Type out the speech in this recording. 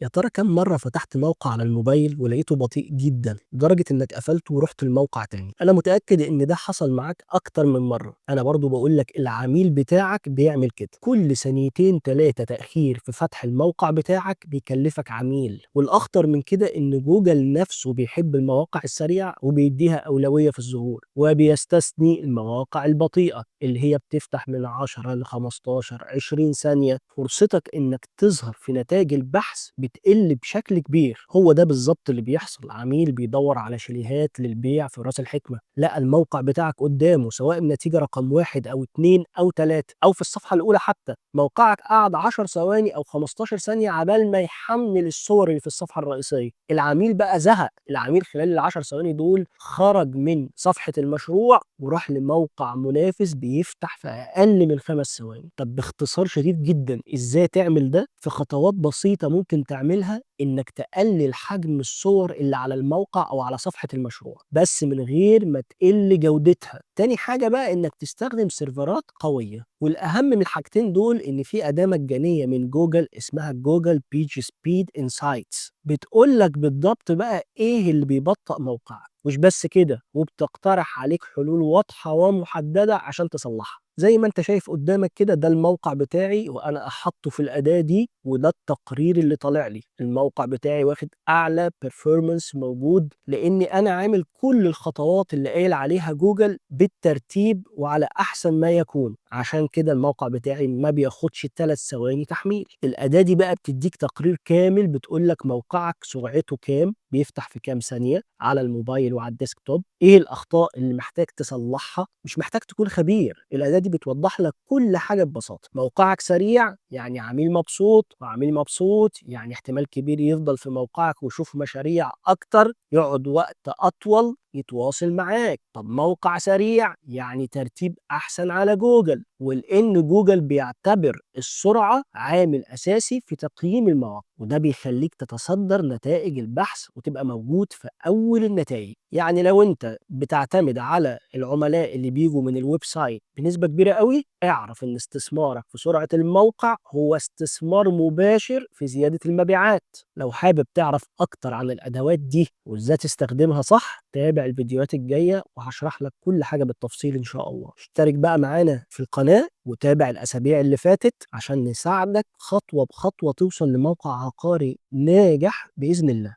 يا ترى كم مرة فتحت موقع على الموبايل ولقيته بطيء جدا لدرجة انك قفلته ورحت الموقع تاني؟ انا متأكد ان ده حصل معاك اكتر من مرة. انا برضو بقولك العميل بتاعك بيعمل كده. كل ثانيتين تلاتة تأخير في فتح الموقع بتاعك بيكلفك عميل. والاخطر من كده ان جوجل نفسه بيحب المواقع السريعة وبيديها اولوية في الظهور، وبيستثني المواقع البطيئة اللي هي بتفتح من 10 ل 15 20 ثانية. فرصتك انك تظهر في نتائج البحث بتقل بشكل كبير. هو ده بالظبط اللي بيحصل. عميل بيدور على شاليهات للبيع في راس الحكمة، لقى الموقع بتاعك قدامه، سواء النتيجة رقم 1 أو 2 أو 3 أو في الصفحة الأولى حتى. موقعك قعد 10 ثواني أو 15 ثانية عبال ما يحمل الصور اللي في الصفحة الرئيسية. العميل بقى زهق. العميل خلال ال10 ثواني دول خرج من صفحة المشروع وراح لموقع منافس بيفتح في أقل من 5 ثواني. طب باختصار شديد جدا إزاي تعمل ده؟ في خطوات بسيطة ممكن تعملها إنك تقلل حجم الصور اللي على الموقع أو على صفحة المشروع، بس من غير ما تقل جودتها. تاني حاجة بقى إنك تستخدم سيرفرات قوية. والأهم من الحاجتين دول إن في أداة مجانية من جوجل اسمها Google PageSpeed Insights، بتقول لك بالضبط بقى إيه اللي بيبطئ موقعك. مش بس كده، وبتقترح عليك حلول واضحة ومحددة عشان تصلحها. زي ما انت شايف قدامك كده، ده الموقع بتاعي وانا احطه في الاداة دي، وده التقرير اللي طالع لي. الموقع بتاعي واخد اعلى performance موجود لاني انا عامل كل الخطوات اللي قايل عليها جوجل بالترتيب وعلى احسن ما يكون. عشان كده الموقع بتاعي ما بياخدش 3 ثواني تحميل. الاداة دي بقى بتديك تقرير كامل بتقول لك موقعك سرعته كام، بيفتح في كام ثانية على الموبايل وعلى ال desktop، ايه الاخطاء اللي محتاج تصلحها. مش محتاج تكون خبير، الاداة دي بتوضح لك كل حاجة ببساطة. موقعك سريع يعني عميل مبسوط، وعميل مبسوط يعني احتمال كبير يفضل في موقعك ويشوف مشاريع اكتر، يقعد وقت اطول يتواصل معاك. طب موقع سريع يعني ترتيب احسن على جوجل، ولان جوجل بيعتبر السرعة عامل اساسي في تقييم المواقع، وده بيخليك تتصدر نتائج البحث وتبقى موجود في اول النتائج. يعني لو انت بتعتمد على العملاء اللي بيجوا من ال website بنسبة كبيرة قوي، اعرف ان استثمارك في سرعة الموقع هو استثمار مباشر في زيادة المبيعات. لو حابب تعرف اكتر عن الادوات دي وازاي تستخدمها صح، تابع الفيديوهات الجاية وهشرح لك كل حاجة بالتفصيل ان شاء الله. اشترك بقى معانا في القناة وتابع الاسابيع اللي فاتت عشان نساعدك خطوة بخطوة توصل لموقع عقاري ناجح بإذن الله.